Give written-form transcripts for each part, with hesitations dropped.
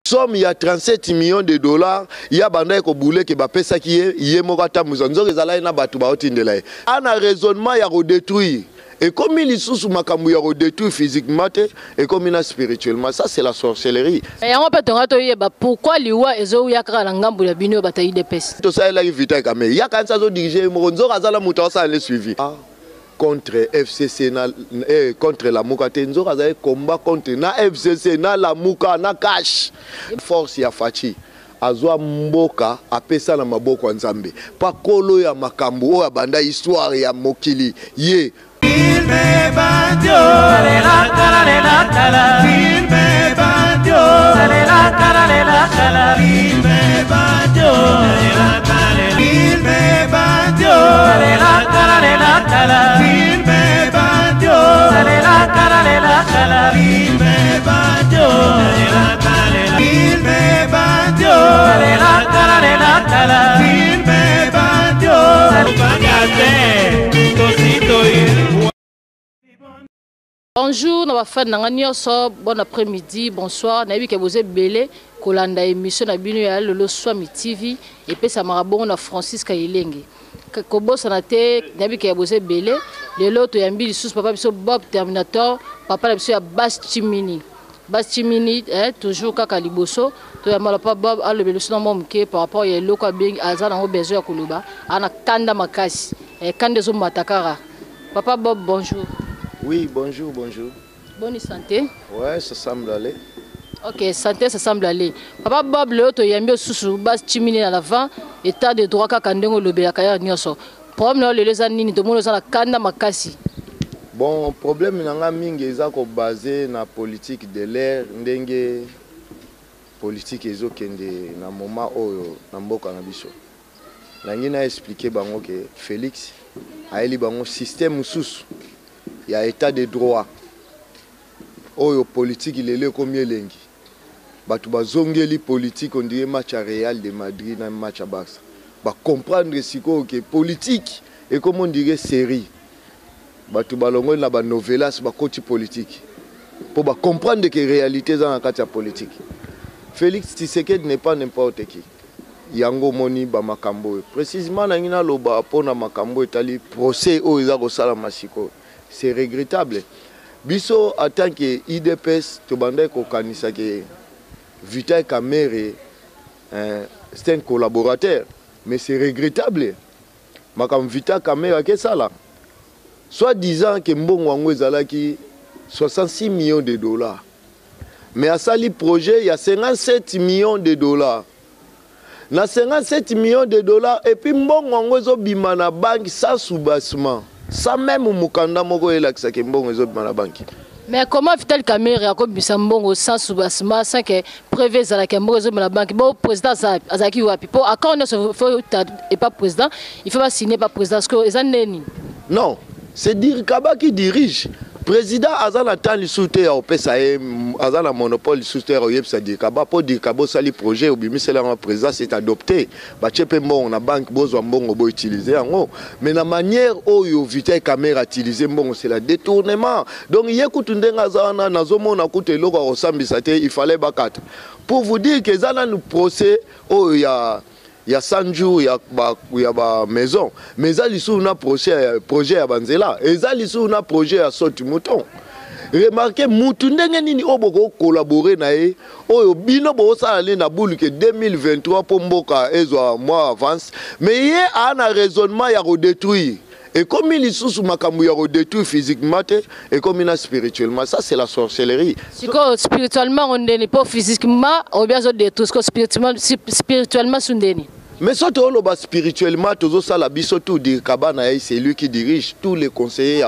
Somme ya 37 millions de dollars ya bandaki kobule ke bapesaki ye, ye moko atambusa, nzoka ezalaki na bato baotindela ye. Ana raisonnement ya kodétruire, ekomi lisusu makambo ya kodétruire physiquement te, ekomi na spirituellement. Ça, c'est la sorcellerie. Yango mpe tonga toyeba pourquoi liwa ezoya kaka na ngambo ya bino bato ya UDPS. Tosalelaki Vital Kamerhe, ya kanisi azodirige ye moko, nzoka aza na moto aosala le suivi contre FCC na contre Lamuka te, nzoka azali combat contre na FCC na Lamuka na cash. Force ya Fatshi azwa mboka apesa na maboko ya Nzambe, pa kolo ya makambo oyo abanda histoire ya mokili ye. Filme bandio, filme bandio, filme bandio, filme bandio, filme bandio, filme bandio, filme bandio, filme bandio. Bonjour na ba fan na nga nyonso, bon après-midi, bonsoir. Nayebi ke boza ebele kolanda émission na bino ya Lolo Swami TV epesamaka bongo na Francis Kayelenge. Kobosana te, nayebi ke boza ebele. Lelo toyambi lisusu papa biso Bob Terminator, papa na biso ya Bas Chimini. Bas Chimini, toujours kaka liboso. Toyamba papa Bob alobela biso na mwa moke par rapport ya eloko abengi aza nango besoin ya koloba. Ana kanda makasi. Kanda ezomata kaka. Papa Bob, bonjour. Oui, bonjour, bonjour. Bonne santé. Ouais, ça semble aller. Ok, santé, ça semble aller. Papa Bob, le auto yambi susu bas chimini à l'avant, état de droit kaka ndengo lobela kaya nyonso. Problème na lelo eza nini, tomono eza na kanda makasi. Bon, problème na nga mingi eza ko baser na politique de l'air, ndenge politique ezokende na moment oyo na mboka na biso. Nangi na expliquer bango ke Félix ayeli bango système mosusu ya état de droit oyo politique lelo ekomi elengi. Bato bazongeli politique, on dirait match ya Real de Madrid na match ya Barça. Ba comprendre sikoyo ke politique ekomi on dirait série. Bato balongoli na ba novelas bakoti politique po ba comprendre ke réalité eza na kati ya politique. Félix Tshisekedi n'est pas n'importe qui. Yango omoni ba makambo oyo précisément nangi naloba mpona makambo etali procès oyo eza kosalama sikoyo, c'est regrettable. Biso en tant que UDPS tobandaki kokanisa ke Vital Kamerhe, c'est un collaborateur, mais c'est regrettable makambo Vital Kamerhe akesala, soit disant ke mbongo yango ezalaki 66 millions de dollars, mais asali projet ya 57 millions de dollars. Na 57 millions de dollars, et puis mbongo yango ezobima na banque sans soubassement, sans même mokanda moko elakisaki mbongo ezobima na banque. Mais comment Vital Kamerhe akobimisa mbongo sans soubassement, sans que preuve ezalaki mbongo ezobima na banque? Bon, président azalaki wapi? Po accord nyonso faut et pas président, il faut pas signer pas président, parce que eza neni? Non, c'est Dirkaba qui dirige. Président aza na temps lisusu te ya kopesa ye, aza na monopole lisusu te ya koyebisa Dirkaba, mpo Dirkaba osali projet obimiseli yango président, c'est adopté, batie mpe mbongo na banque, bozwa mbongo boutilize yango. Mais na manière oyo Vital Kamerhe autilize mbongo, c'est la détournement. Donc ye kutu ndenge aza wana, nazomona kutu eloko ya kosambisa te, il fallait bakata. Pour vous dire que eza nanu procès oyo ya 100 jours ya ba maison, mais eza lisusu na procès, projet ya banzela, eza lisusu na projet ya saute mouton. Remarque mutu ndenge nini oyo bokokolabore na ye, oyo bino bosala nini na bulu ke 2023 mpo mboka ezwa mwa avance, mais ye aa na raisonnement ya kodétruire. Ekomi lisusu makambo ya kodétruire physiquement te, ekomi na spirituellement. Ça, c'est la sorcellerie. Sikoyo spirituellement ngo ndeni? Mpo physiquement obi azodétruire, sikoyo spirituellement su ndeni? Mais soki toloba spirituellement, tozosala biso tout Dirkaba na ye, c'est lui qui dirige tous les conseillers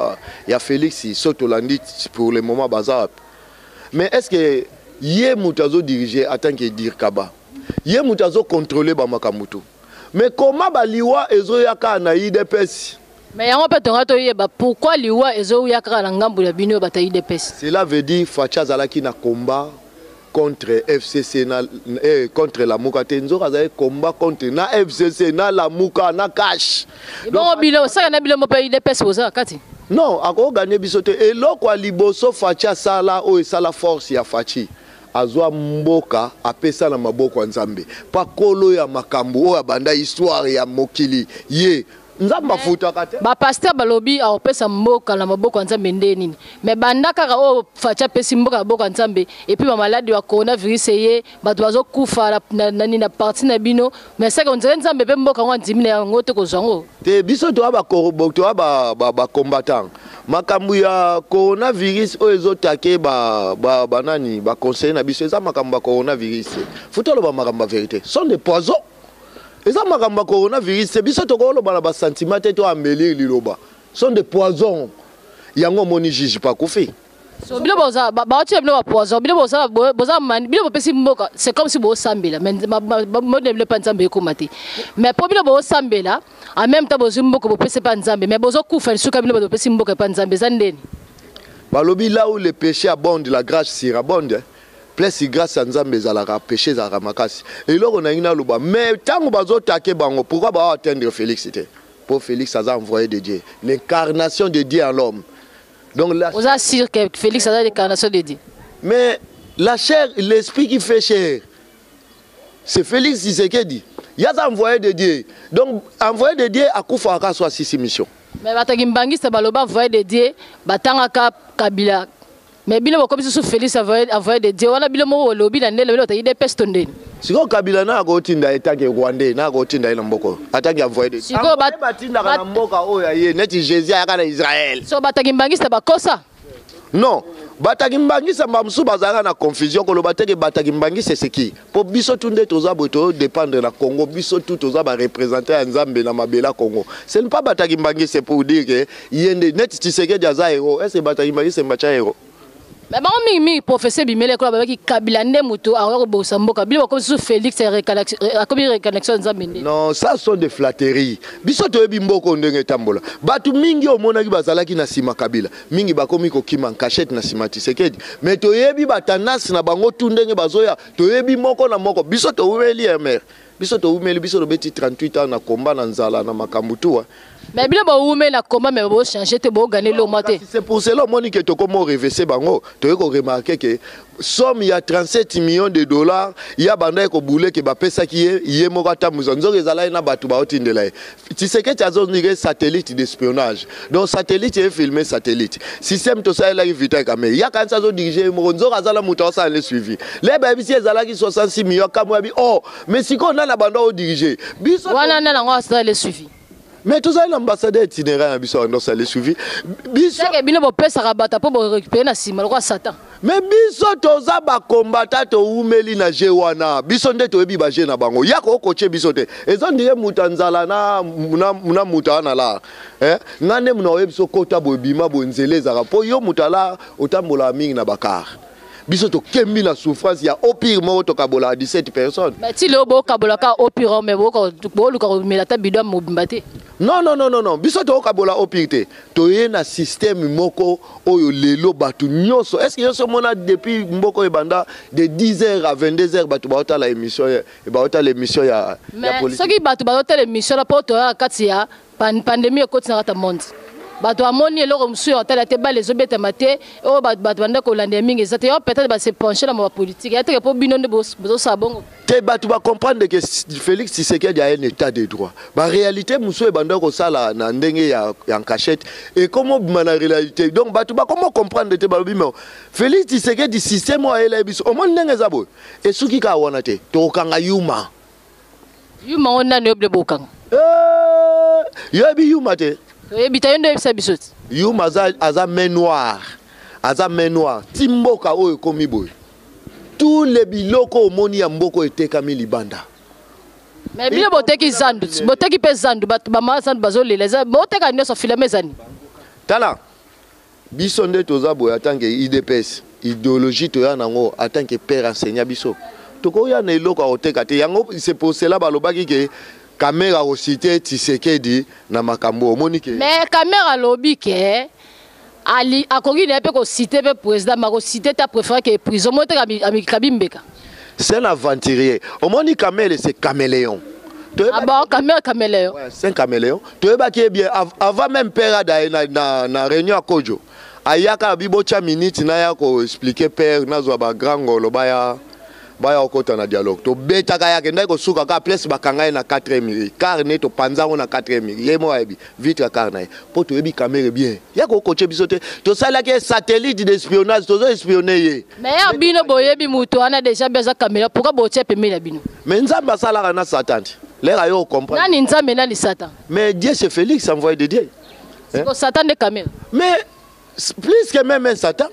ya Félix. So tolandi pour le moment baza wapi? Mais est ce que ye moto azodirige en tant que Dirkaba, ye moto azocontrôle bamakambo tu? Mais comment baliwa ezoya kaka na UDPS? Mais yango mpe tonga toyeba pourquoi liwa ezoya kaka na ngambo ya bino bato ya UDPS. Cela veut dire Fatshi azalaki na combat contre FCC na contre Lamuka te, nzoka azali combat contre na FCC na Lamuka na cash. Bongo bilo osala na bilombo mpe UDPS boza na kati? Non, akoganye biso te. Eloko ya liboso Fatshi asala oyo esala force ya Fatshi, Azwa mboka apesa na maboko ya Nzambe. Pa kolo ya makambo oyo abanda histoire ya mokili ye Nzambe afutaka te. Ba pasteur balobi akopesa mboka na maboko ya Nzambe nde nini? Mais banda kaka oyo Fatshi apesi mboka na maboko ya Nzambe et puis ba maladi ya coronavirus eye, bato bazokufa na, na, na, na parti na bino, mais seke on dirait Nzambe pe mboka yango andimi na yango te kozwa yango. Te biso toa ba toa ba ba, ba combattant. Makambo ya coronavirus oyo ezotake ba ba banani ba conseiller na biso eza makambo ya coronavirus. Faut toloba makambo ya vérité. Sont des poisons. Eza makambo ya coronavirus te, biso tokoloba na ba sentiment te to embellir liloba. Sont des poisons. Yango omoni juge pa kufi. So bino boza baotia bino ba poison, bino boza boza bino bopesi mboka, c'est comme si bosambela mais modèle bino pa Nzambe ekoma te. Mais po bino bosambela en même temps bozwi mboka bopesi pa Nzambe, mais bozokufa lisuka bino bopesi mboka pa Nzambe eza ndeni. Balobi là où le péché abonde, la grâce surabonde. Place grâce ya Nzambe ezalaka, péché ezalaka makasi. Eloko na ngi naloba, mais tango bazotake bango, pourquoi ba atteindre Félix te? Pour Félix aza envoyé de Dieu, l'incarnation de Dieu en l'homme. Donc la Oza sûr que Félix aza l'incarnation de Dieu? Mais la chair, l'esprit qui fait chair, c'est Félix Tshisekedi. Il y a envoyé de Dieu. Donc envoyé de Dieu akufaka soit six mission. Mais bataki mbangista baloba envoyé de Dieu, batangaka Kabila. Mais bino bokomi susu Félix envoyé de Dieu wana bino moko bolobi na ndele bino bataki DPS to ndeni. Sikoyo Kabila na akotinda ye tanke Rwandais na akotinda ye na mboka atanke envoyé de Dieu. Sikoyo batindaka na mboka oyo ya ye neti Jésus ayaka na Israël. So bataki mbangista bakosa? Non, bataki mbangisa mba mosusu bazalaka na confusion koloba te ke bataki mbangisa eseki po biso tu nde toza boye to dépendre na Congo, biso tu toza ba représentant ya Nzambe na mabele ya Congo. Ce n'est pas bataki mbangisa pour dire que ye nde neti Tshisekedi aza héros. Est-ce que bataki mbangisa mbacha héros? Mais bango mingi mingi professeur Bimele kola babaki Kabila nde moto akoya kobongisa mboka. Bino bakomi susu Félix akomi reconnexion Nzambe nde. Non, ça sont des flatteries. Biso toyebi mboko ndenge etambola. Bato mingi omonaki bazalaki na sima Kabila, mingi bakomi kokima cachette na sima Tshisekedi. Mais toyebi ba tendance na bango tout ndenge bazoya, toyebi moko na moko. Biso towumeli MR. Biso towumeli, biso tobeti 38 ans na combat na nzala na makambo tout. Hein. Mais bino bowumeli na combat mais bo changer te, bo gagner loma te. C'est pour cela omoni que tokomo reverser bango, toyei ko remarquer que somme ya 37 millions de dollars ya banda ko boule ke bapesaki ye, ye moko atambusa nzoka ezalaki na bato baotindela ye. Tshisekedi azondike satellite d'espionnage. Donc satellite e filmer satellite. Système tosalelaki Vital Kamerhe. Ya kanisa azodirige ye moko, nzoka azala moto aosala le suivi. Le bayebisi ezalaki 66 millions kamwe abi oh, mais sikoyo nani abanda odirige? Biso wana nani yango asala le suivi? Mais tozali na ambassadeur itinérant na biso ando asala le suivi. Biso seke bino bopesaka bato mpo borécupérer na nsima lokola Satan. Mais biso toza bakombata, towumeli na jeu wana. Biso nde toyebi ba jeu na bango. Yaka okoche biso te. Eza ndire moto ya nzala na moto wana la. Eh? Nga nde mona oyebi biso kota boye bima boye nzela ezalaka. Po yo moto ala otambolaka mingi na bakar. Biso tokembi na souffrance ya au pire moko tokabolaka 17 personnes. Mais ti lelo bokabolaka au pire, mais boluka komela ata bidon mobimba te. Non, non, non, non, non. Biso tokabola au pire te. Toye na système moko oyo lelo bato nyonso. Est-ce que nyonso mona depuis mboko ebanda de 10h à 22h bato baotala émission ya, baotala émission ya, Mais ya politique. soki bato baotala émission la po toya kati ya pandémie ekoti na kati ya monde. Bato amoni eloko mosusu ya kotala te, bale ezobetama te, oyo bato banda kolanda ya mingi eza te. Yo peut-être ba se pencher na ma politique. Ya teke po bino nde bozosala bongo. Te bato ba comprendre que Félix Tshisekedi a un état de droit. Ba réalité mosusu ebanda kosala na ndenge ya cachette et comment bima na réalité. Donc bato ba comment comprendre te balobi mais Félix Tshisekedi système oyo ayela biso. Omoni ndenge eza boye. Et soki ka wana te, tokokanga yuma. Yuma ngo nani oyebi bokanga? Yoyebi yuma te. Oyebi ta yo nde oyebisa biso te. Yuma aza main noire. Aza main noire. Ti mboka oyo ekomi boye. Tous les biloko omoni ya mboko etekami libanda. Mais bino boteki zandu, boteki pe zandu, bato ba mama zandu bazolela, eza boteka nyonso filame ezani. Tala, biso nde toza boye en tant que UDPS, idéologie toya nango en tant que père enseignant biso. Tokoya na eloko ya koteka te. Yango c'est pour cela balobaki ke Kamerhe akosite Tshisekedi na makambo omoni ke. Mais Kamerhe alobi ke ali akoki na ye pe kosite pe président, mais akosite ta préféré ke prison mo teka amikabi mbeka. C'est un aventurier. Omoni Kamerhe c'est caméléon. Ah bon, Kamerhe caméléon. Ouais, c'est un caméléon. Toyebaki ye bien avant même père ada na réunion à Kojo. Ayaka abi botya minute naya koexpliquer père, nazwa bagrand ngolo baya baya kokota na dialogue. Tobetaka ye, akendaki kosuka kaka place bakanga ye na 4 miri car ne topanza yango na 4 miri. Ye moko ayebi vitre ya car na ye, mpo toyebi Kamerhe bien. Ya kokotie biso te, tosalaki ye satellite d'espionnage, tozo espionne ye. Mais ya bino boyebi moto wana déjà be aza caméra, pourquoi botie pembeni na bino? Mais Nzambe asalaka na Satan te, lere ayo ocomprendre. Nani Nzambe, nani Satan? Mais Dieu, c'est Félix, envoyé de Dieu. Siko Satan nde Kamerhe? Mais plus que même un Satan,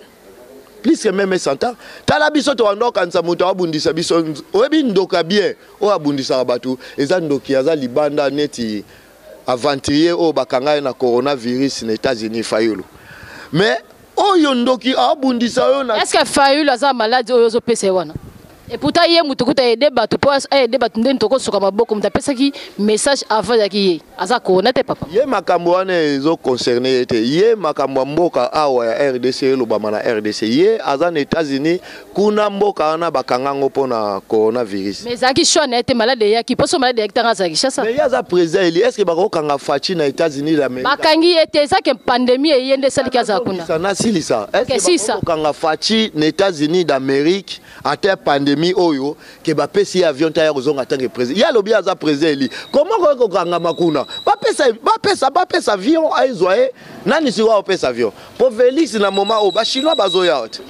plus que même un Satan. Tala, biso towanda okanisa moto abundisa biso. Oyebi ndoka bien oyo abundisaka bato eza ndoki aza libanda, neti aventurier oyo bakanga ye na coronavirus na États-Unis, Fayulu. Mais oyo ndoki abundisa oyo na Est ce que Fayulu aza maladi oyo ozopesa ye wana? Et pourtant ye moto kuta aide bato mpo aide bato ndeni tokosuka maboko. Moto apesaki message avant ezalaki ye, aza corona te, papa. Ye makambo wana ezoconcerne ye te. Ye makambo ya mboka awa ya RDC elobama na RDC. Ye aza na États-Unis kuna, mboka wana bakanga yango mpona coronavirus. Mais ezalaki choix na ye te, maladi eyaki mposo, maladi eyaki ntango azalaki Kinshasa. Mais ye aza président élu, est ce que bakokanga Fatshi na États-Unis d'Amérique? Bakangi ye te, ezaki pandémie eye nde esaliki azala kuna. Nasilisa. Ok, silisa. Bakokanga Fatshi na États-Unis d'Amérique ata pandémie oyo ke bapesi ye avion te, aya kozonga tant que président? Ye alobi aza président élu, comment koki kokangama kuna? Bapesa avion aezwa ye nani? Sikoyo aopesa avion mpo Félix na moment oyo Bachinois bazoya te,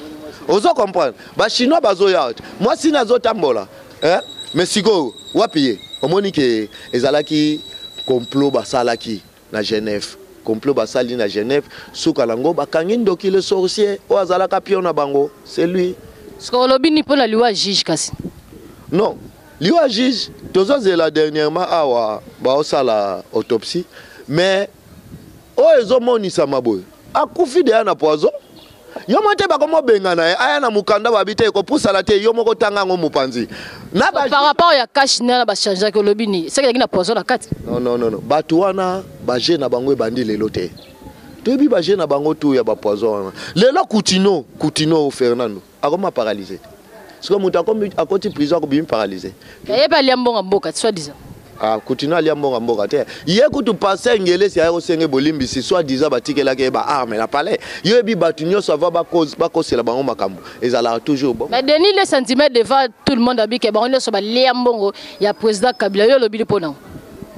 ozo comprendre? Bachinois bazoya te, mwasi na azotambola, eh? Mais sikoyo wapi ye? Omoni ke ezalaki complot basalaki na Genève, complot basali na Genève, suka nango bakangi ndoki, le sorcier oyo azalaka pion na bango, c'est lui. Sikoyo olobi nini mpo na liwa juge kasi? Non, liwa juge tozozela. Dernièrement awa baosala autopsie, mais oyo ezomonisama boye, akufi deya na poison. Yo mo te bakomobengana ye, aya na mokanda babi te ekopusana te, yo moko tanga yango mopanzi na par rapport ya cash nana bachangeaki, olobi nini? Soki ezalaki na poison na kati? Non, non, non, non. Bato wana baje na bango ebandi lelo te, toyebi baje na bango tu ya bapoison wana. Lelo Kutino, Kutino Fernando akoma paralysé. Sikoyo moto akoti prison, akobimi paralysé. Ye mpe alia mbongo mboka, soit disant. Ah, Kutino alia mbongo mboka te. Ye kutu pasteur Ngelesi aya kosenge bolimbisi, soit disant batikelaki ye baarme na palais. Yo yebi bato nyonso ava bakosela bango makambo ezalaka toujours bon. Mais Denis le sentiment devant tout le monde abike bango nyonso balia mbongo ya président Kabila, yo olobi mpo nango?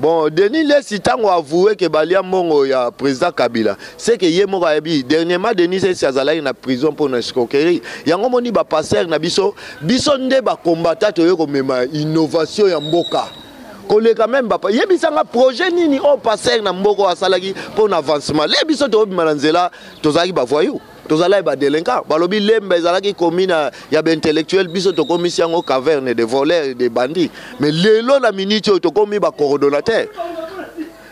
Bon, Denis Lesi, ntango avoué ke balia mbongo ya président Kabila, c'est que ye moko ayebi. Dernièrement Denis Lesi azalaki na prison mpo na escroquerie. Yango moni bapasteur na biso, biso nde bakombata, toye komema innovation ya mboka koleka même bapa. Yebisanga projet nini oyo pasteur na mboka oyo asalaki mpo na avancement? Le biso tobima na nzela, tozalaki bavoyou, tozalaki badélinquant. Balobi Lemba ezalaki commune ya baintellectuel, biso tokomisi yango caverne de voleurs, de bandits. Mais lelo na minute oyo tokomi bacoordonnateur.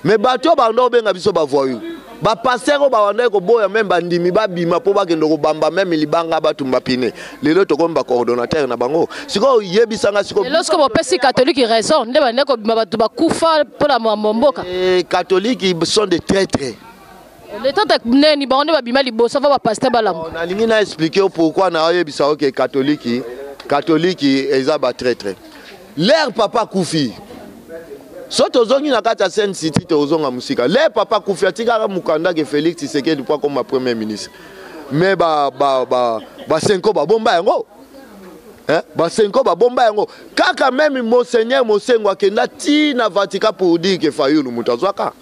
Mais bato oyo banda kobenga biso bavoyou, bapasteur oyo babandaki koboya même bandimi babima mpo bakende kobamba même libanga, batumba pine, lelo tokomi bacoordonnateur na bango. Sikoyo yebisanga sikoyo. Lelo sikoyo bopesi catholique raison nde bande kobima, bato bakufa mpona mambo mboka. Catholique sont des traîtres. Le temps neni bango nde babima liboso ava bapasteur balamu. Nalingi na expliquer yo pourquoi naoyebisa yo ke catholique eza batraître. L'heure papa akufi, so tozongi na kati ya Seine City, tozonga mosika. L'heure papa akufi, atikaka mokanda ke Félix Tshisekedi po akoma premier ministre, mais basenko babomba yango, hein? Basenko babomba yango kaka. Même monseigneur Mosengo akenda ti na Vatican pour dire ke Fayulu moto azwaka,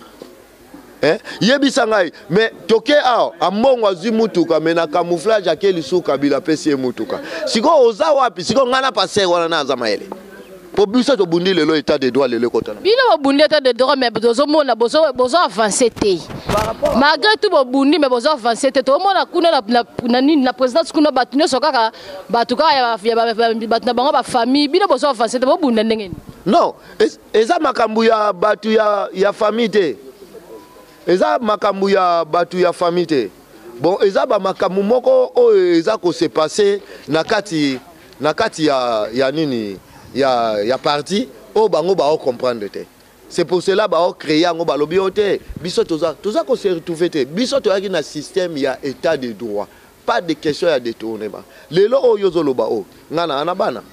eh? Yebisa ngai, mais toke awa, Ambongo azwi mutuka, mais na camouflage ake lisusu, Kabila apesi ye mutuka. Sikoyo oza wapi? Sikoyo ngai na pasteur wana na aza mayele mpo biso tobundi lelo état de droit, lelo ekotana. Bino bobundi état de droit, mais tozomona bozo avance te. Malgré tout bobundi, mais bozo avance te. Tozomona kuna na nini, na présidence kuna, bato nyonso kaka bato kaka ya bato na bango, bafamille. Bino bozo avance te, bobunda ndenge nini? Non, eza makambo ya bato ya famille te, eza makambo ya bato ya famille te. Bon, eza bamakambo moko oyo eza kose passer na kati ya nini, ya parti oyo bango baocomprendre te. C'est pour cela baocréer yango, balobi oyo te. Biso toza kose retrouver te. Biso toyaki na système ya état de droit, pas de question ya détournement. Lelo oyo ozoloba oyo, ngai na ana bana,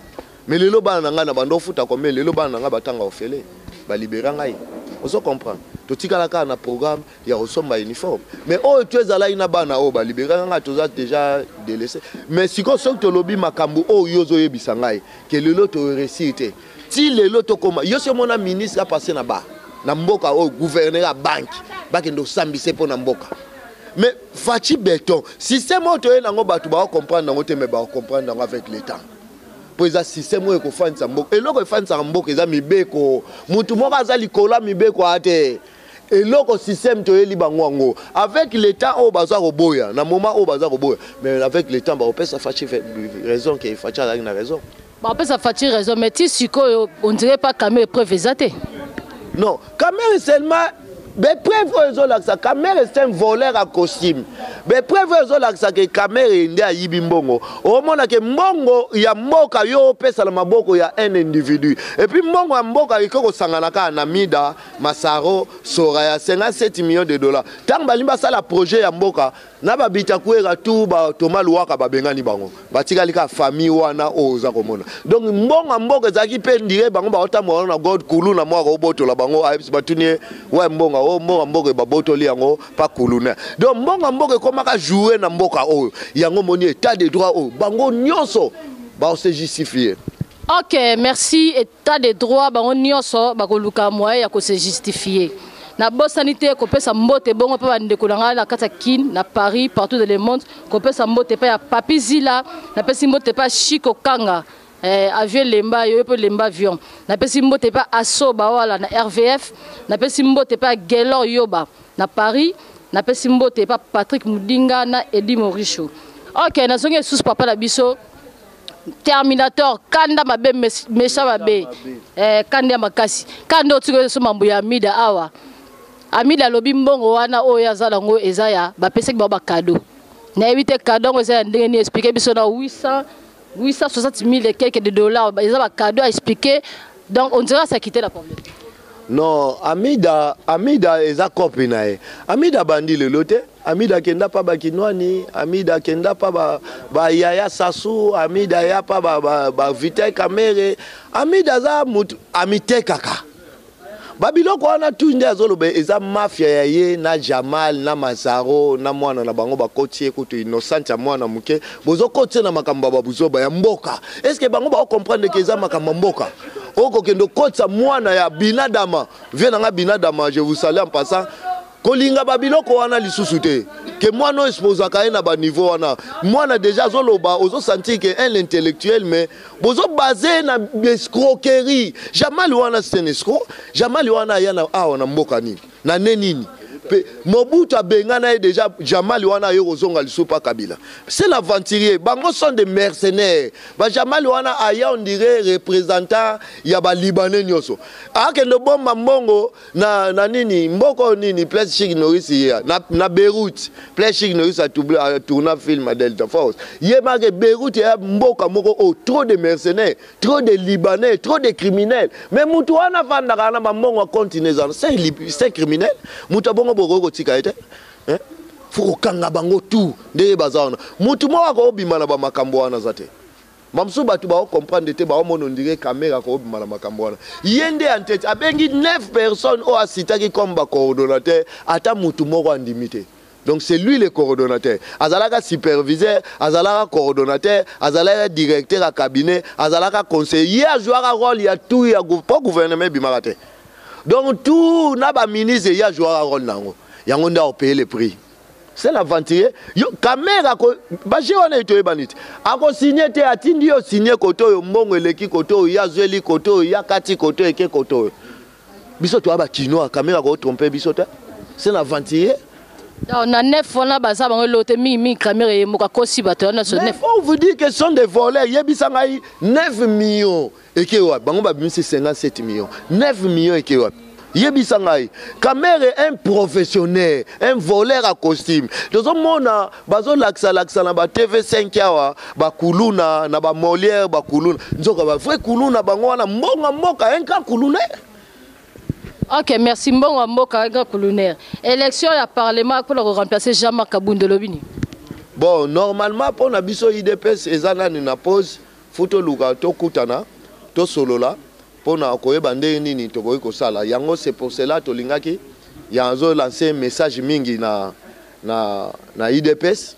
mais lelo bana na ngai na bando ofuta combien? Lelo bana na ngai batanga ofele, balibera ngai, ozo comprendre? Totikala kaka na programme ya kosomba uniforme, mais oyo to ezalaki na bana oyo baliberaka ngai, toza déjà délaissé. Mais sikoyo, soki tolobi makambo oyo yo ozoyebisa ngai ke lelo toréussir te, ti lelo tokóma, yo si omona ministre apasse na ba na mboka oyo, gouverneur ya banque bakende osambise mpo na mboka. Mais Fatshi Béton, système oyo toye nango, bato bakocomprendre yango te, mais bakocomprendre yango avec le temps, mpo eza système oyo ekofandisa mboka. Eloko efandisaka mboka eza mibeko. Mutu moko aza likolo ya mibeko aya te. Eloko système toyeli bango yango, avec le temps oyo baza koboya, na moment oyo baza koboya, mais avec le temps bakopesa Fatshi raison ke Fatshi azalaki na raison. Bakopesa Fatshi raison, mais ti sikoyo on dirait pas Kamerhe, preuve eza te. Non, Kamerhe seulement, bapreuve oyo ezolakisa Kamerhe c'est un voleur à costume. Bapreuve oyo ezolakisa ke Kamerhe nde ayibi mbongo, omona ke mbongo ya mboka yo opesa na maboko ya un individu, et puis mbongo ya mboka ekoki kosangana kaka na Mida Masaro Sora ya 57 millions de dollars. Ntango balingi basala projet ya mboka na babita kwera tu, batoma Luwaka, babengani bango, batikali kaka famille wana oyo oza komona. Donc mbongo ya mboka ezalaki mpe ndire bango baotambola wana na god kuluna moko akobotola bango, ayebisi batuni ye wa mbongo oyo, mbongo ya mboka babotoli yango pa kuluna. Donc mbongo ya mboka ekomaka joue na mboka oyo. Yango moni état de droit oyo, bango nyonso baose justifier. Ok, merci. État de droit, bango nyonso bakoluka moyen ya kose justifier. Nabosani te kopesa mbote bongo mpe bandeko na ngai na kati ya Kine, na Paris, partout dans le monde. Kopesa mbote mpe ya Papi Zila, napesi mbote mpe ya Chiko Kanga, avion lemba yo mpe lemba avion. Napesi mbote mpe Aso Bawala na RVF, napesi mbote mpe ya Gelor Yoba na Paris, napesi mbote mpe Patrick Mudinga na Edi Morisho. Ok, nazongi lisusu papa na biso Terminator, kanda mabe, mesha mabe, kanda ya makasi, kanda otika so mambo ya Amida awa. Amida alobi mbongo wana oyo aza nango eza ya bapesaki bango bacadeau. Nayebi te cadeau yango eza ya ndenge nini. Explique biso na 800 860 000 et quelques de dollars eza bacadeau. Aexplique, donc on dirait asaki te na problème. Non, Amida, Amida eza kope na ye. Amida bandi lelo te. Amida akenda pa bakinwani, Amida akenda pa bayaya ba Sasu, Amida ya pa ba Vital Kamerhe. Amida aza mutu amitekaka babiloko wana tu. Nde azoloba eza mafia ya ye na Jamal na Mazaro na mwana na bango. Bakoti ye kutu innocent ya mwana moke, bozokoti ye na makambo ya babuzoba ya mboka. Est-ce bango bakocomprendre ke eza makambo ya mboka? Okokende okotisa mwana ya Binadama, vie nanga Binadama, je vous salue en passant. Kolinga babiloko wana lisusu te ke mwana oyo exposaka ye na baniveau wana. Mwana déjà azoloba, ozosentir ke un intellectuel, mais bozobase na escroquerie. Jamali wana c'est un escroc. Jamali wana aya na awa na mboka nini, na ne nini mpe Mobutu abengana ye déjà. Jamali wana aye kozonga lisusu pa Kabila, c'est l'aventurier. Bango sont des mercenaires. Bajamali wana aya, on dirait représentant ya balibanais nyonso, akende bomba mbongo na nini, mboka oyo nini, place Chuck Norris ye na Beyrouth, place Chuck Norris atourna film ya Delta Force. Ye make Beyrouth ya mboka moko oyo trop de mercenaires, trop de Libanais, trop de criminels. Mais mutu wana avandaka na bambongo ya continue ezala, c'est criminel. Mutu abongo bokoki kotika ye te, hein? Faut kokanga bango tout ndenge baza wana. Mutu moko akobima na bamakambo wana aza te. Bamosusu bato baocomprendre te, baomona ondire Kamerhe akobima na makambo wana. Ye nde en tête, abengi 9 personnes oyo asitaki comme bacoordonnateur, ata mutu moko andimi te. Donc c'est lui le coordonnateur. Azalaka superviseur, azalaka coordonnateur, azalaka directeur ya cabinet, azalaka conseiller. Ye azwaka rôle ya tout ya po gouvernement ebimaka te. Donc tout na baministre, ye azwaka rôle nango. Yango nde aopaye le prix, c'est l'aventurier. Yo Kamerhe ako baje wana etoyebani te, akosigne te. Atindi yo signe kote oyo, mbongo eleki kote oyo, ye azweli kote oyo, ye akati kote oyo, eke kote oyo. Biso toya bakinois, Kamerhe akotrompe biso te, c'est l'aventurier. Donc na neuf wana baza bango elo te, mingimingi Kamerhe ye moko akosi bato wana nyonso. Mais neuf. Pour vous dire que ce sont des voleurs, yebisa ngai, 9 millions eke wapi? Bango babimisi 57 millions, 9 millions eke wapi? Yebisa ngai. Kamerhe, un professionnel, un voleur à costume. Tozomona bazolakisa-lakisa na ba TV5 awa bakuluna na bamolière, bakuluna nzoka bavrai kuluna bango wana. Mbongo mboka, un grand kulunaire. Ok, merci. Mbongo ya mboka, grand kulunaire. Élection ya parlement mpona koremplacer Jean-Marc Kabund, olobi nini? Bon, normalement mpo na biso UDPS eza nani na pause. Fu toluka tokutana, tosolola mpona koyeba ndenge nini tokoki kosala yango. C'est pour cela tolingaki Ya azo lancer message mingi na UDPS.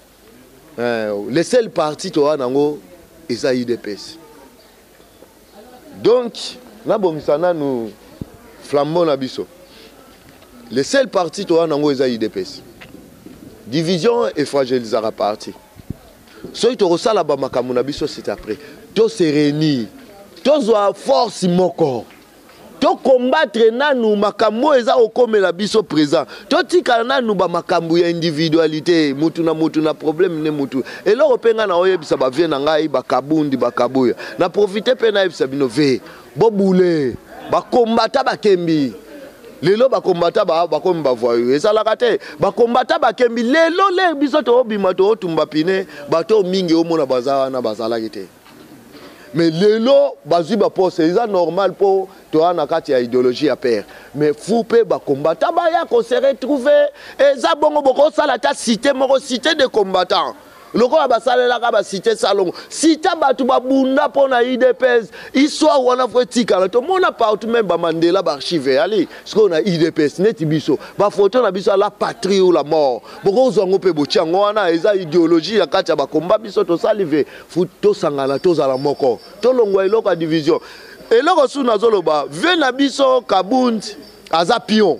Le seul parti toa nango eza UDPS. Donc nabongisa nanu flambeau na biso. Le seul parti toa nango eza UDPS. Division efragilisaka parti. Soki tokosala bamakambo na biso, c'est après to se réunir, tozwa force moko, tocombattre nanu makambo oyo eza kokomela biso présent. Totikala nanu bamakambo ya individualité, mutu na mutu na problème ne mutu. Eloko mpe ngai na oyebisa bavieux na ngai, bakabundi, bakabuya, na profite mpe nayebisa bino ve bobule bakombata bakembi lelo, bakombata bakomi bavoyous. Ezalaka te. Bakombata bakembi lelo le biso toobima, tootumba pine. Bato mingi omona baza wana bazalaki te, mais lelo bazwi baposte. Eza normal mpo toza na kati ya idéologie ya père, mais faut mpe bakombata baya kose retrouver. Eza bongo, bokosala ata cité moko, cité de combattant, lokola basalelaka bacité salongo, cité bato babunda mpo na UDPS. Histoire wana faut etikala. Tomona partout, même bamandela, baarchive eyali sikoyo na UDPS. Neti biso, bafoto na biso, la patrie ou la mort, bokozwa yango mpe botia yango wana. Eza idéologie ya kati ya bakomba biso tosali ve. Faut tosangana, tozala moko, tolongwa eloko ya division. Eloko su nazoloba, vieux na biso Kabundi aza pion,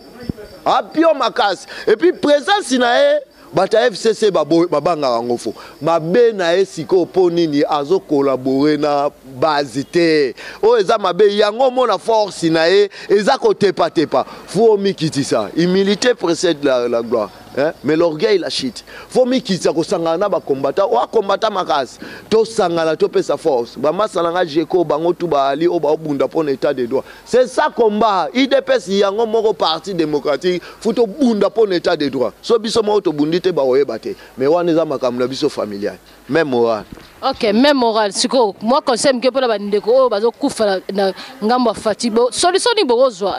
apion makasi. Et puis présence na ye, bato ya FCC babangaka yango. Faut mabe na ye sikoyo mpo nini? Azocollaborer na base te. Oyo eza mabe yango. Omona force na ye eza kotepatepa. Faut omikitisa. Humilité précède la gloire, hein? Mais l'orgueil, la chute. Faut mikitisa, kosangana na bakombata oyo akombata makasi. Tosangana, topesa force. Bamasa na nga jeko, bango tu baali oyo baobunda mpo na état de droit. C'est ça combat. UDPS yango moko parti démocratique. Faut tobunda mpo na état de droit. So biso moko tobundi te, bakoyeba te. Mais wana eza makambo na biso familial, même moral. Ok, même moral. Sikoyo mwa conseil moke mpona bandeko oyo bazokufa na ngambo ya Fatshi. Solution nini bokozwa?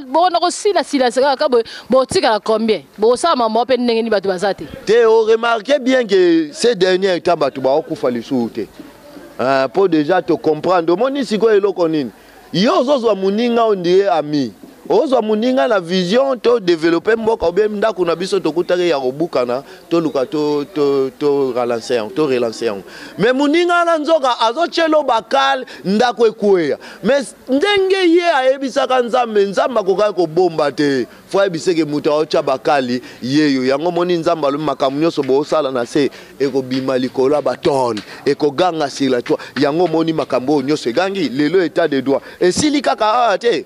Bokona kosilasila kaka boye, botikala combien? Bokosala mama mpe ndenge nini? Bato baza te. Te, oremarque bien que ces derniers temps bato bakokufa lisusu te, mpo déjà tocomprendre. Omoni sikoyo eloko nini? Yo ozozwa moninga, ondire ami, ozwa moninga na vision todévelopper mboka obie ndako na biso tokutaki ya kobukana, toluka to relancer yango, to relancer yango. Mais moninga wana nzoka azotyela bakale, ndako ekweya. Mais ndenge ye ayebisaka Nzambe, Nzambe akokaki kobomba te. Faut ayebiseke moto aotya bakali yeyo yango. Moni Nzambe alobi makambo nyonso boosala na se ekobima likolo ya batole, ekoganga sur la toile. Yango omoni makambo oyo nyonso egangi lelo. État de droit esili kaka awa te,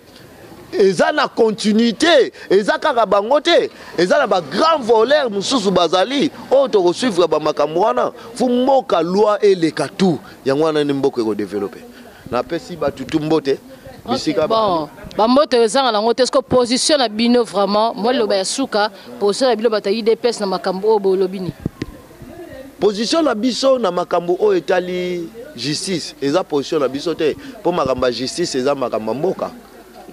eza na continuité. Eza kaka bango te, eza na bagrand voleur mosusu bazali oyo tokosuivre bamakambo wana. Faut mboka loi eleka tu. Yango wana nde mboka ekodévelopper. Napesi bato tu mbote bisika. Bon, bambote ezanga nango te. Ceque position na bino vraiment, mwa liloba ya suka, position na bino bato ya UDPS na makambo oyo bolobi nini? Position na biso na makambo oyo etali justice, eza position na biso te, mpo makambo ya justice eza makambo ya mboka.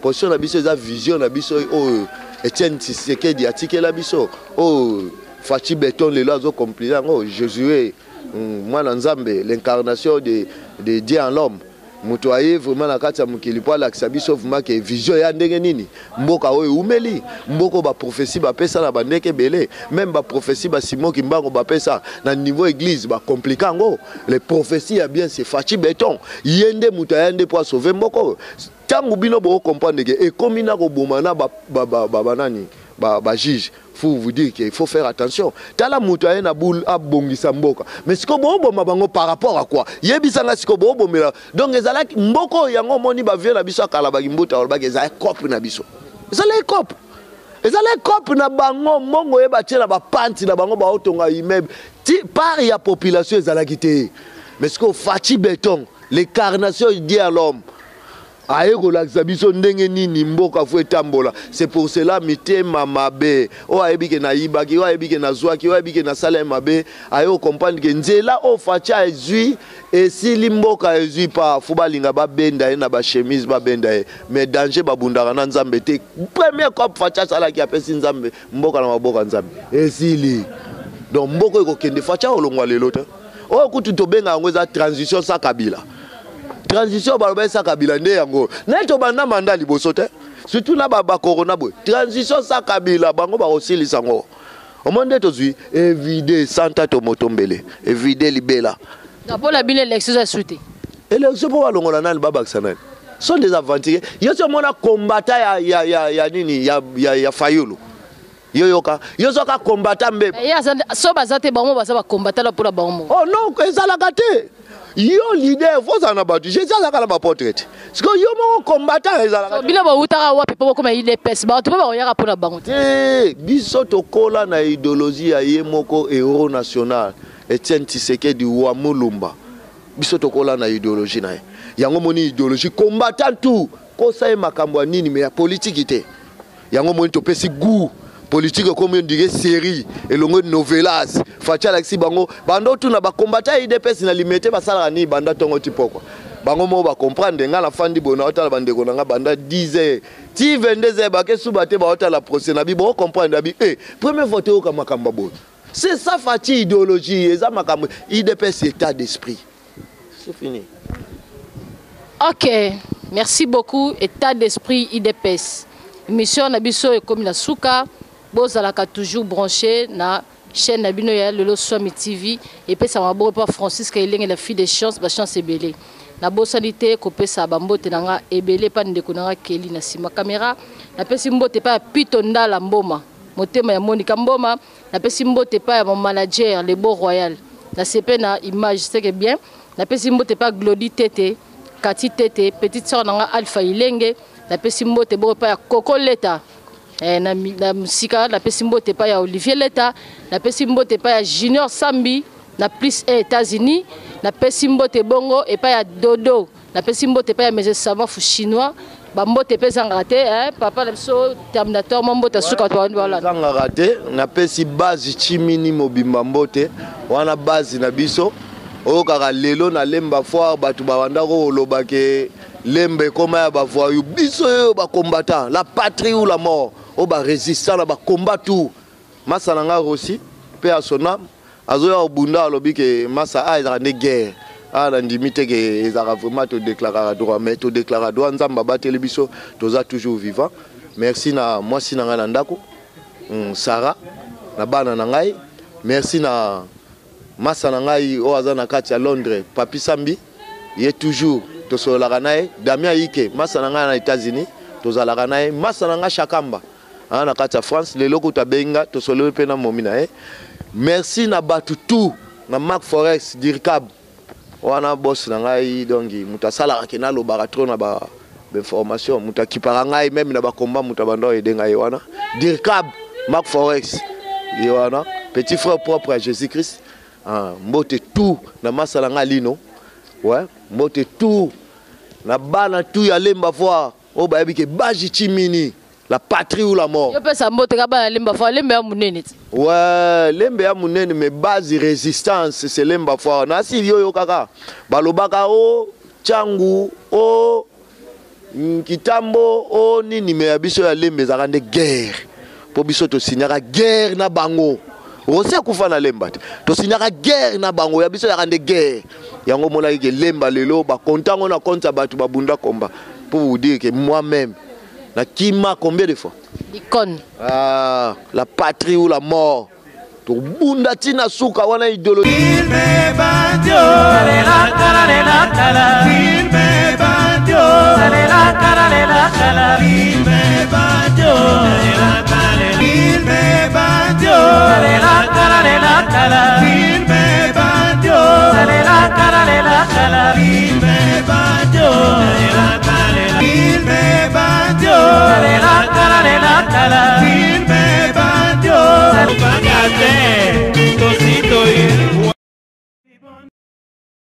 Position na biso eza vision na biso oyo Etienne Tshisekedi atikela biso, oyo Fatshi Béton lelo azoaccomplir yango. Josué, mwana Nzambe, l'incarnation de Dieu en l'homme, moto aye vraiment na kati ya mokili mpo alakisa biso vraiment que vision ya ndenge nini mboka oyo eumeli, mboka oyo baprophétie bapesa na bandeke ebele, même baprophétie basimoki mbango bapesa na niveau église, bacompliquer yango. Les prophéties ya bien, c'est Fatshi Béton. Ye nde moto aya nde mpo asauver mboka oyo. Ntango bino bokocomprendre que ekomi na koboma na banani, bajuge, faut vous dire qu'il faut faire attention. Tala moto aye na boule abongisa mboka, mais sikoyo booboma bango par rapport à quoi? Yebisanga sikoyo, boobomela. Donc ezalaki mboka oyo yango omoni bavieux na biso akala bakimbuta balobaki ezalaki cope na biso, ezalaki cope, ezalaki cope na bango. Mbongo oye batie na bapanti na bango, baotonga immeuble ti part ya population ezalaki te. Mais sikoyo Fatshi Béton, l'incarnation Dieu à l'homme, aye kolakisa biso ndenge nini mboka faut etambola. C'est pour cela mitema mabe oyo ayebi que nayibaki, oyo ayebi que nazwaki, oyo ayebi que nasala ye mabe, aye kocomprendre que nzela oyo Fatshi azwi esili, mboka ezwi pa. Faut balinga babenda ye na bachemise, babenda ye, mais danger. Babundaka na Nzambe te. Premier cop Fatshi asalaki, apesi Nzambe mboka na maboko ya Nzambe, esili. Donc mboka ekokende. Fatshi akolongwa lelo te. Oyo kutu tobenga yango eza transition sa Kabila. Transition baloba esa Kabila nde yango. Nai tobanda manda liboso te. Surtout na bacorona boye, transition sa Kabila, bango bakosilisa yango. Omoni nde tozwi evide santa to moto mbele evide libela. Na mpo na bino élection eza su te. Élection mpo balongola nani, babakisa nani? Sont des aventuriers. Yo si omona combattant ya nini ya Fayulu, yo yoka, yo soka combattant mbeba. Ye so baza te, bango baza bacombattant na mpona bango moko. Oh non, ezalaka te. Yo leader, fozala na bato. Jésus azalaka na baapôtre te. Sikoyo yo moko combattant, ezalaka te. Bino bawutaka wapi mpo bokoma UDPS? Bato mpe bakoyaka mpona bango te. Te, biso tokola na idéologie ya ye moko héros national Etienne Tshisekedi wa Mulumba. Biso tokola na idéologie na ye. Yango moni idéologie combattant tout kosa ye makambo ya nini, mais ya politiki te. Yango moni topesi goût politique, ekomi on dirait série elongo novelas. Fatshi alakisi bango bando otuna bacombattant ya UDPS na Limete basalaka nini banda ntongo ti pokwa. Bango moko bacomprendre. Ngai nafandi boye, naotala bandeko na ngai banda 10 heures ti 22 heures, bake suba te, baotala procès na bi. Bocomprendre abi e première fois toyoka makambo ya boye. C'est ça Fatshi, idéologie eza makambo UDPS, état d'esprit, c'est fini. Ok, merci beaucoup. État d'esprit UDPS, émission na biso ekomi na suka. Bozalaka toujours branché na chaîne na bino ya Lelo Swami TV, epesaka maboko mpa Francisque Elenge, la fille de chance, bachance ebele. Nabosani te kopesa bambote na nga ebele mpa ndeko na nga Keli na nsima caméra. Napesi mbote epai ya Pito Ndala Mboma, motema ya Monika Mboma. Napesi mbote epai ya mon manager Le Beau Royal, nasepe na image, c'est que bien. Napesi mbote epai ya Glodi Tete, Kati Tete, petite sœur na nga Alpha Ilenge. Napesi mbote boko epai ya Koko Leta na mosika. Napesi mbote epai ya Olivier Leta. Napesi mbote epai ya Junior Sambi na plus 1 États-Unis. Napesi mbote bongo epai ya Dodo. Napesi mbote epai ya Mese Samafu chinois. Bambote mpe ezangaka te, papa na biso Terminateur, mwa mbote suka bato bandi balanda. Ezangaka te. Napesi base Chimini mobimba mbote wana, base na biso oyo kaka lelo na Lemba Foire. Bato babanda koloba ke Lemba ekoma ya bavoyou. Biso oyo bacombattant, la patrie ou la mort, oyo barésistant na bacombat tout. Masa na nga Rossi mpe ya sonam azoya kobunda, alobi ke masa a ezalaka nde guerre. Awa nandimi te ke ezalaka vraiment todéclaraka droit, mais todéclaraka droit. Nzambe abateli biso, toza toujours vivant. Merci na mwasi na ngai na ndako, Sara, na bana na ngai. Merci na masa na ngai oyo aza na kati ya Londres, Papi Sambi, ye toujours tosololaka na ye. Damien Ike, masa na ngai na États-Unis, tozalaka na ye. Masa na ngai Shakamba aza na kati ya France, lelo kutu abengi nga, tosololi mpe na momi na ye. Merci na bato tout, na Mark Forex Dircab wana, boss na ngai. Donc moto asalaka ke nalobaka trop na ba bainformation, moto akipaka ngai même na bakomba, moto abanda oaider ngai wana, Dircab Mark Forex, ye wana petit frère propre ya Jésus Christ. Ah, mbote tout na masa na ngai Lino. Ouais, mbote tout na bana tout ya Lemba Foire oyo bayebi ke Baji Chimini, la patrie ou la mort. Yo pesa mbote ka bana Lemba Foire. Lemba ya monene ti. Ouais, Lembe ya monene, mais base résistance, c'est Lemba Foire. Nasi yo yo kaka balobaka o Tshangu, o Kitambo, o nini, mais ya biso ya Lembe ezalaka nde guerre, mpo biso tosignaka guerre na bango. Rosi akufa na Lemba te. Tosignaka guerre na bango, ya biso ezalaka nde guerre. Yango omonaki ke Lemba lelo bakontango na compte ya bato babunda komba. Pour vous dire que moi-même nakima combien de fois. L'icône. Ah, la patrie ou la mort, tobunda ntina suka wana idéologie. Filme bandio, filme bandio, filme bandio, filme bandio, filme bandio, filme bandio, filme bandio.